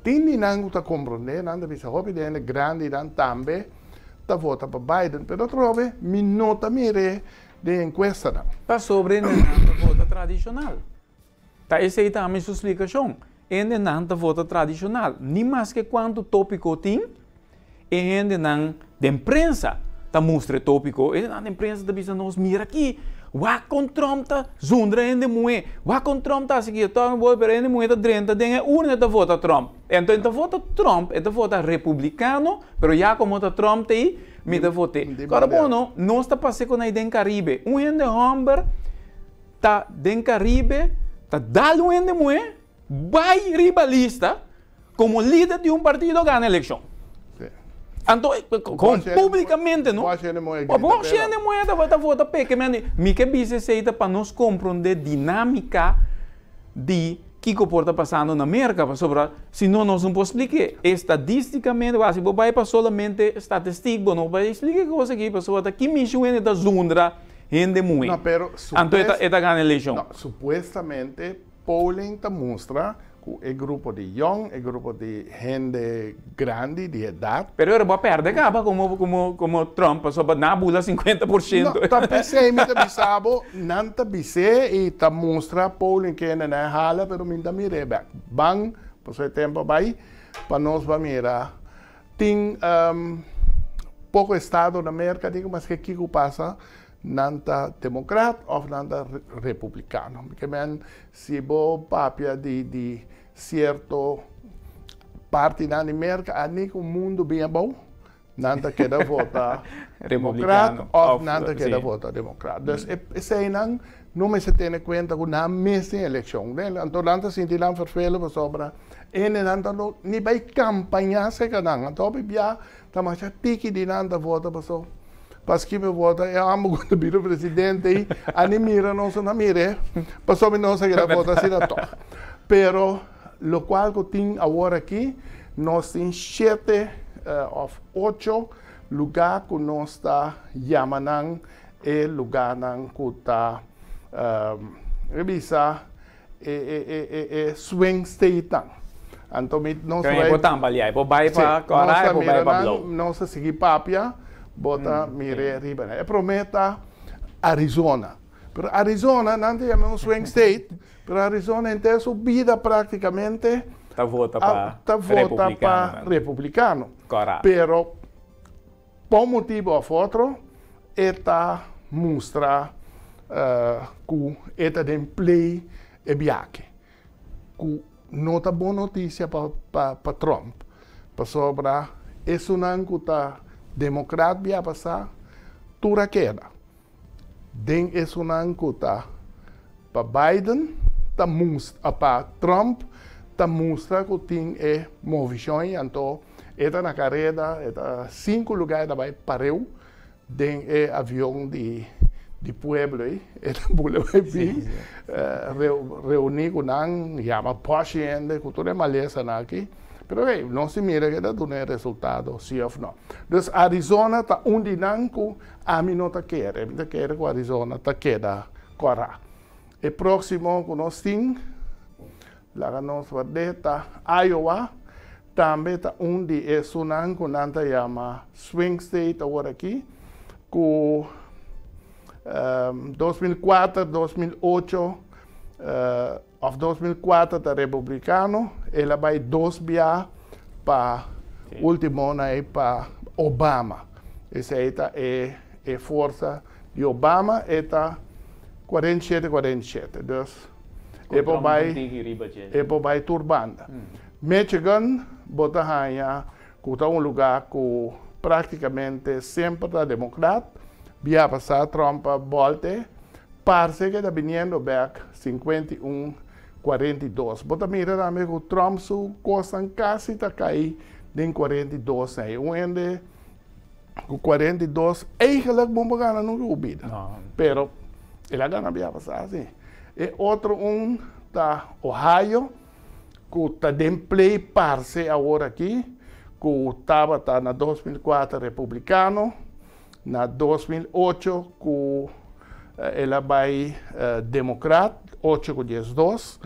Tin di nan ku ta komprondé, nan ta bisa hopi di hende grandinan tambe ta vota pa Biden, pero atrobe mi no ta mir'é den enkuestanan.
Pasobra hende nan ta vota tradishonal. Ta esei ta mi su splikashon. Hendenan ta vota tradishonal. Ni maske kuantu tópiko tin, e hendenan den prensa ta mustra e tópiko. E hendenan den prensa ta bisa nos, mira aki, wak kon Trump ta zundra hende muhé, wak kon Trump ta hasi kico. Tòg bo, pero hende muhé ta drenta den e urna e ta vota Trump. Enton e ta vota Trump, e ta vota republikano, pero ya komo ta Trump ta ei, mi ta vot'é. Kòrda bo no, nos ta pasa ku nan den Karibe. Un hende hòmber. Ta den Caribe ta dal un hende muhé bai riba lista como lider di un partido gana eleccion. Anto con publicamente no. Bo hende muhé ta vota p'e men mi ke bisa esey ta pa nos compronde dinamica di kico por ta pasando na Merca pasobra si no nos no por splique estadisticamente wak si bo bai pa solamente statistic bo no por explica e cos aki pasobra ta ki mishi un hende ta zundra Hende muhé.
No, pero
Anto e ta, e ta gana eleccion.
No, supuestamente polling ta mustra cu e grupo di yong, e grupo di hende grandi, di edad.
Pero ora bo a perde caba como, como, como Trump, pasobra nan a bula 50%.
No, ta pesey mi ta bisa bo, nan ta bis'é y ta mustra polling kende nan a hala, pero mi ta mir'é bek. Ban, pasobra e tempo a bay, pa nos ba mira. Tin poko estado na Merka digo maske kiko pasa nan ta demokrat of nan ta republikano. Mi ke men si bo papia di di sierto partinan di Merka a ni ku mundu bin abou nan ta keda vota demokrat of nan ta keda vota demokrat. Dus eseinan no mester tene kuenta ku nan mes tin elekshon. Anto nan ta sinti nan fervelo pasobra Hendenan ta no ni bai kampañá serka nan. Anto hopi bia ta masha tiki di nan ta vota paso paski mi vota e hòmber ku ta bira presidente ei a ni mira nos no a mir'é pasobra nos a keda vota asina tòg. Pero lokual ku tin awor aki nos tin shete òf ocho lugá ku nos ta yama nan e lugánan ku ta bisa e swing statenan. Anto mi nos
Pero e por tambaleá, e por bai pa kòrá, e por bai pa blou.
Nos a sigui papia, bo ta mir'é riba nan. E promé ta Arizona. Pero Arizona, nan ta yam'é un swing state, pero Arizona henter su bida práktikamente
Ta vota pa
ta vota pa
republikanonan.
republikano.
Kòrá.
Pero. Pa un motibu òf otro, e ta mustra ku e ta den play e biaha. Ku no ta bon notisia pa Trump. Pasobra esunnan ku ta demokrat biaha pasá, tur a keda. Den esunnan ku ta pa Biden ta mustra, pa Trump ta mustra ku tin e movishon, anto e ta na kareda, e ta sinku lugá, e ta bai pareu den e avion di pueblo, e ta bula bai bin reuní ku nan, yama pòshi hende ku tur e malesanan aki. Pero hey, nos a mira ku ta duna e resultado si òf no. Dus Arizona ta un di nan ku ami no ta kere. Mi ta kere ku Arizona ta keda kòrá. E próksimo ku nos tin, laga nos ward'é, ta Iowa. Tambe ta un di esunnan ku nan ta yama swing state awor aki, ku 2004, 2008 òf 2004 ta republikano, el a bai dos bia pa último na pa Obama. Esei ta e forsa di Obama, e ta 47 47. Dus e por bai tur banda. Michigan, bo ta haña ku ta un lugá ku práktikamente semper ta demokrat. Bia pasá Trump a bòlt'é. Parse ku ta biniendo back 51 42. Bo ta mira tambe ku Trump su kos kasi ta kai den 42 ei. Un hende ku 42 eigenlijk bo gana no bida.
No.
Pero el a gana bia pasá asina. E otro un ta Ohio, ku ta den play parse awor aki, ku tabata na 2004 republikano, na 2008 ku el a bai demokrat, 8 ku 12,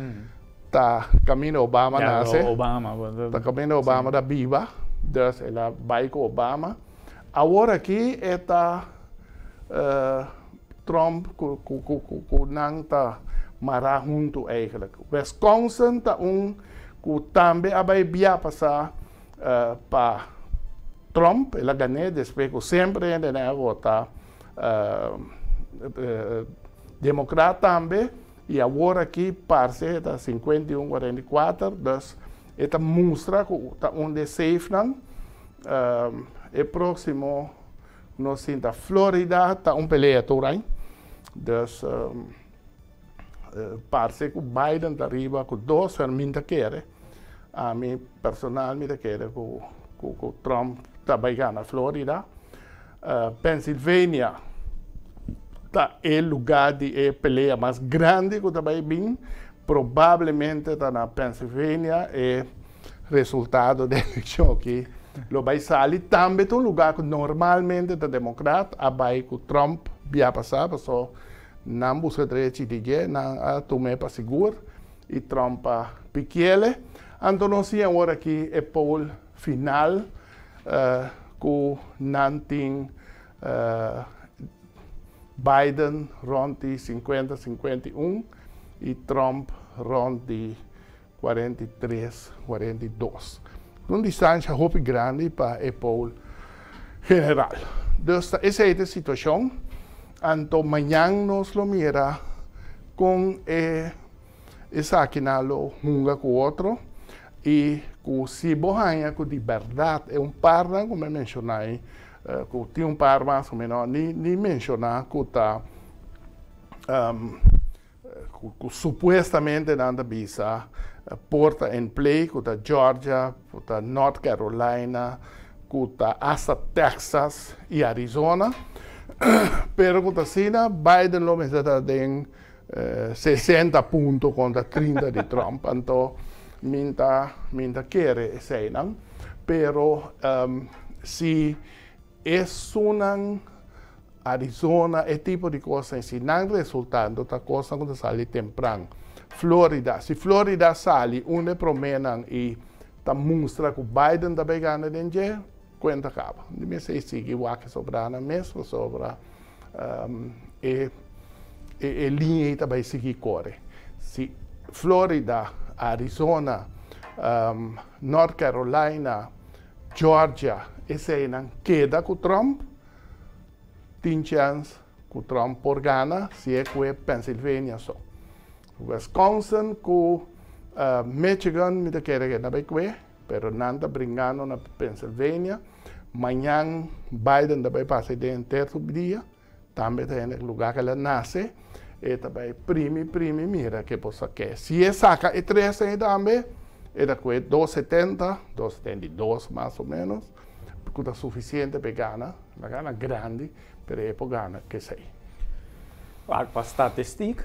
ta kaminda Obama nase.
Obama.
Ta kaminda Obama ta biba, dus el a bai ku Obama. Awor aki ta Trump ku nan ta mará huntu eigenlijk. Wisconsin ta un ku tambe a bai bia pasá pa Trump, el a gan'é despues ku semper hende a vota demokrat tambe, i awor aki parse ta 51 44, dus e ta mustra ku ta un di safe nan. E próksimo nos tin ta Florida, ta un pelea tur ei. Dus parse ku Biden ta ariba ku dos, pero mi ta kere. Ami personal mi ta kere ku Trump ta bai gana Florida. Pennsylvania ta e lugá di e pelea mas grandi ku ta bai bin. Probablemente ta na Pennsylvania e resultado di elekshon aki lo bai sali. Tambe ta un lugá ku normalmente ta demokrat, a bai ku Trump bia pasá, paso nan buska drechi di dje, nan a tum'é pa sigur i Trump a piki'é. Anto nos tin awor aki e poll final ku nan tin Biden rònt di 50 51 i Trump rònt di 43 42. Un distansia hopi grandi pa e poll general. Dus esei ta e situashon. Anto mañan nos lo mira kon e esakinan lo hunga ku otro i ku si bo haña ku di bèrdat e un par nan ku mi a menshoná ei, ku tin un par mas ku mi no ni menshoná ku ta ku supuestamente nan ta bisa por ta in play, ku ta Georgia, ku ta North Carolina, ku ta hasta Texas i Arizona. Pero ku ta asina, Biden lo mester ta den 60 punto kontra 30 di Trump. Anto mi n' ta kere eseinan. Pero si esunnan Arizona, e tipo di kos, si nan resultado ta kos ku ta sali tempran. Florida, si Florida sali un di proménan i ta mustra ku Biden ta gana den dje, kuenta kaba. Di mi sei sigui wak sobrá na mes sobra e liña ta bai sigui kore. Si Florida, Arizona, North Carolina. Georgia, eseinan keda ku Trump, tin chèns ku Trump por gana si e kue Pennsylvania so. Wisconsin ku Michigan mi ta kere ku e ta bai kue, pero nan ta bringando na Pennsylvania. Mañan Biden ta bai pasa den henter su dia, tambe ta hende lugá ku el a nase, e ta bai primi primi mira ke por sak'é. Si e saka e tres ei tambe, e ta kue 270, 272 mas o ménos, ku ta sufisiente pa e gana, el a gana grandi, pero e por gana kesei.
Wak, pa statistik,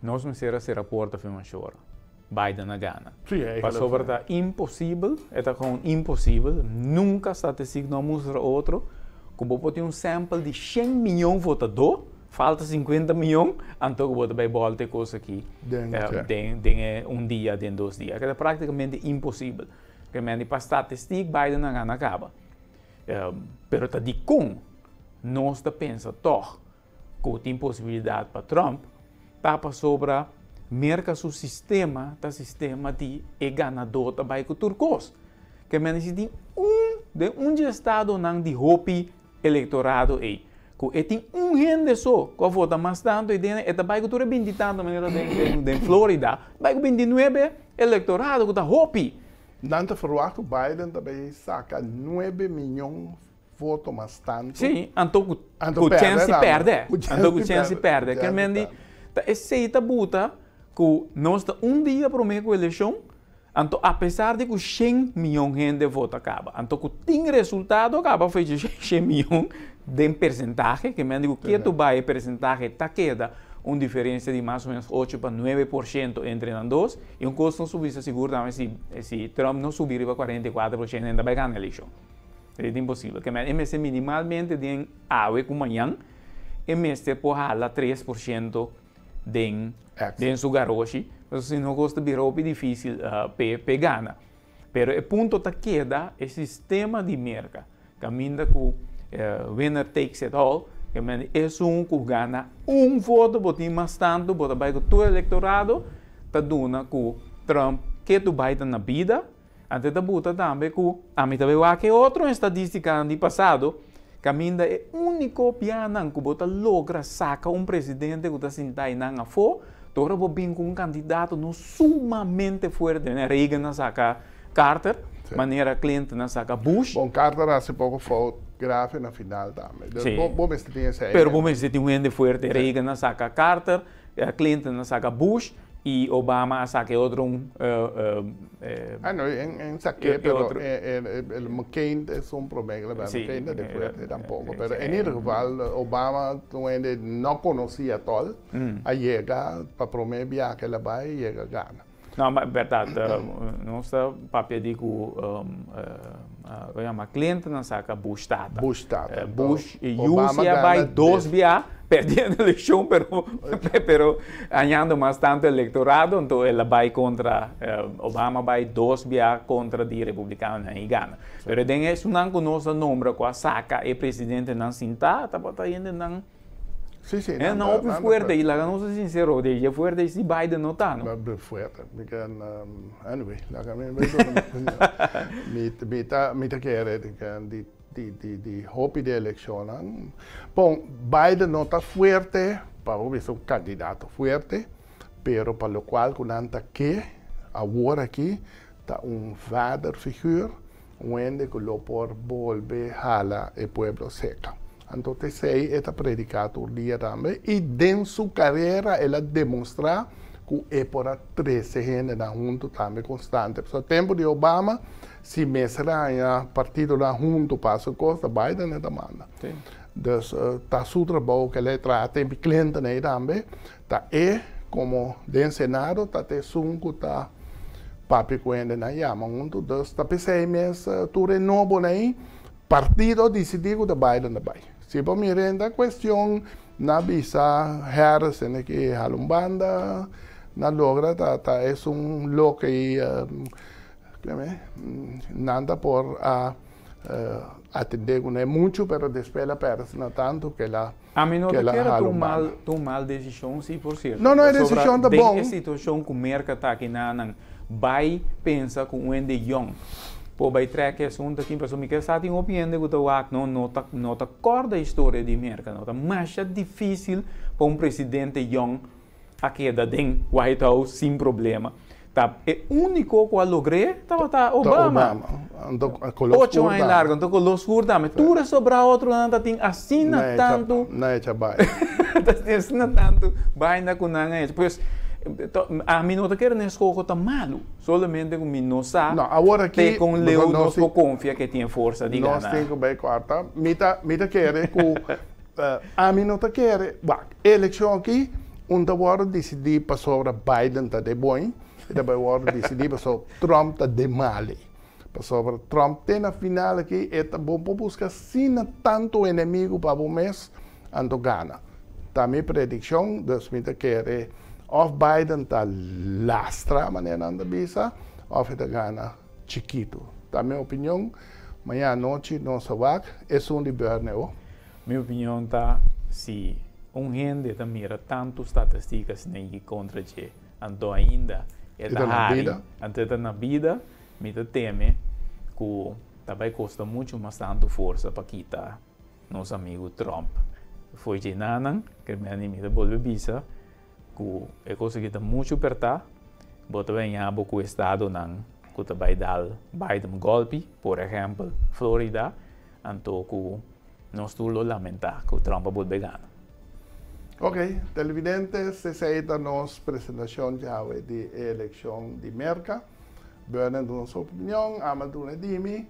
nos mester a sera porta afirmashon. Biden a gana.
Sí, e
Pasobra ta imposibel, e ta gewoon imposibel, nunka statistik no a mustra otro, ku bo por tin un sample di shen miyon votadó, falta sinkuenta miyon, anto ku bo ta bai bòlta e kos aki
Den, sí.
den den e un dia, den dos dia. Ta praktikamente imposibel. Ke pa statistik Biden a gana kaba. Pero ta dikon nos ta pensa tòg ku tin posibilidat pa Trump ta pasobra Merka su sistema ta sistema di e ganadó ta bai ku tur kos. Ke men si tin un den un dje estadonan di hopi elektorado ei ku e tin un hende so ku a vota mas tantu ei den e ta bai ku tur e binti tantu manera den den Florida bai ku 29 elektorado ku ta hopi.
Nan ta ferwagt ku Biden ta bai saka nuebe miyon voto mas tantu.
Sí, anto ku
Anto
ku
pèrdè
chèns di
tambe.
pèrdè.
Ku chèns
Anto ku
di
chèns di
pèrdè.
pèrdè.
Chèns
Ke
di
men di
pèrdè.
ta esei ta buta ku nos ta un dia promé ku elekshon, anto apesar di ku shen miyon hende vota kaba, anto ku tin resultado kaba fecha shen miyon den persentahe, ke men di ku ketu bai e persentahe ta keda un diferensia di mas o ménos 8 pa 9% entre nan dos, i un kos nos por bisa sigur tambe, si Trump no subi riba 44%, e ta bai gana elekshon. Ta imposibel. Ke men e mester minimalmente den awe ku mañan, e mester por hala 3% den den su garoshi, pasobra si no kos ta bira hopi difísil p'e gana. Pero e punto ta keda e sistema di Merka, kaminda ku winner takes it all, ke men esun ku gana un voto bo tin mas tantu, bo ta bai ku tur elektorado, ta duna ku Trump ketu bai ta na bida. Anto ta buta tambe ku ami ta bai wak e otro estadístikanan di pasado, kaminda e úniko pianan ku bo ta logra saka un presidente ku ta sinta einan afó, ta ora bo bin ku un kandidato no sumamente fuerte. Reagan a saka Carter, manera Clinton a saka Bush.
Bon, Carter a hasi poko fout grave na final tambe. Dus bo mester tin esei.
Pero bo mester tin un hende fuerte. Reagan a saka Carter, Clinton a saka Bush i Obama a saka e otro un.
Ah, no, en saké, pero el McCain es un problema, McCain ta de fuerte tampoco. Pero en ieder geval, Obama un hende no konosí at all, a yega pa promé biaha el a bai yega gana.
No, ma bèrdat, nos ta papia di ku ku yama Clinton a saka Bush tata.
Bush tata.
Bush yu si a bai dos bia perdiendo elekshon, pero hañando mas tantu elektorado, anto el a bai kontra Obama, bai dos bia kontra di republikanonan i gana. Pero den esunnan ku nos a nombra ku a saka e presidentenan sintá, tabata hendenan
nan
no hopi fuerte, i laga nos ser sinsero, de e fuerte si Biden no ta, no?
Fuerte. Mi kan, anyway, laga mi mi ta kere di hopi di elekshonnan. Bon, Biden no ta fuerte, pa bisa un kandidato fuerte, pero pa lokual ku nan ta ke awor aki ta un vaderfiguur, un hende ku lo por bolbe hala e pueblo serka. Anto esei e ta prediká tur dia tambe i den su karera el a demostrá ku e por a trese hendenan huntu tambe konstante. So tempu di Obama, si mester haña partidonan huntu pa hasi kos, ta Biden e ta manda. Dus ta su trabou ku el a traha tempu Clinton ei tambe, ta e komo den Senado ta esun ku ta papia ku hendenan yama huntu. Dus ta p'esei mes tur e nobonan ei partido a disidí ku ta Biden ta bai. Si bo mira e kuestion na bisa Harris en ki hala un banda na logra ta esun loke i nan ta por a atendé kuné muchu, pero despues el a pèrdè na tantu ku el a
Ami no
ku
ta
el a
kere
hala
tu
un
mal
banda.
tu mal desishon, sí, por sierto.
No, e
Pasobra
desishon ta
den
bon.
e situashon ku Merka ta aki nan bai pensa ku un hende yòn. Por bai trek e asuntu aki pasobra mi ke sa tin hopi hende ku ta wak no no ta no ta kòrda historia di Merka no ta masha difísil pa un presidente yòn a keda den White House sin problema ta e úniko ku a logr'é tabata Obama ocho aña largu anto koló skur tambe tur e sobrá otronan ta tin asina tantu ta tin asina tantu baina ku nan a hecho pues ami no ta kere na e skoho ta malu. Solamente ku mi no sa
No, awor aki
te kon leu
nos
nos
tin
por konfia ke tin e forsa di
nos
gana.
tin ku bai kòrta. Mi ta mi ta kere ku ami no ta kere, wak, e elekshon aki un ta wòrdu disidí pasobra Biden ta de bon, e ta bai wòrdu disidí pasobra Trump ta de mali. Pasobra Trump te na final aki e ta bo por buska asina tantu enemigu pa bo mes anto gana. Ta mi predikshon, dus mi ta kere òf Biden ta lastra manera nan ta bisa òf e ta gana chikitu. Ta mi opinion. Mañana anochi nos a wak esun di Burney o.
Mi opinion ta si un hende ta mira tantu statistika asina i kontra dje anto ainda e ta hari anto e ta na bida. Mi ta teme ku ta bai kosta muchu mas tantu forsa pa kita nos amigu Trump fo'i dje nanan. Kermeni mi ta bolbe bisa ku e kos aki ta muchu pertá. Bo ta bai ña bo ku estadonan ku ta bai dal Biden gòlpi, por ehèmpel Florida, anto ku nos tur lo lamentá ku Trump a bolbe gana.
Ok, televidentes, esei ta nos presentashon djawe di e elekshon di Merka. Bernan duna su opinion, Ama duna di mi.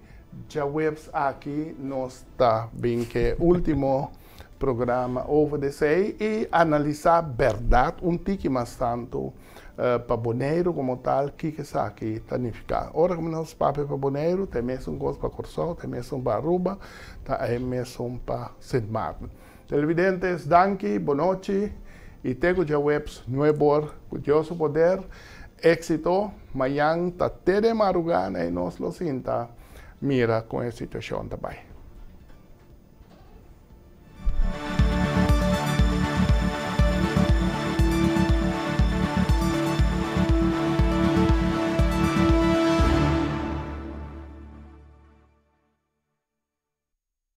Djaweps aki nos ta bin ke ultimo programa over di esei i analisá bèrdat un tiki mas tantu pa Boneiru komo tal kiko esaki ta nifiká. Ora ku nos papia pa Boneiru ta e mesun kos pa Kòrsou, ta e mesun pa Aruba, ta e mesun pa Sint Maarten. Televidentes, danki, bonochi y te cu djaweps nuebor cu Dios su poder, exito, mañan ta te den maruga na y nos lo sinta mira con e situacion ta bay.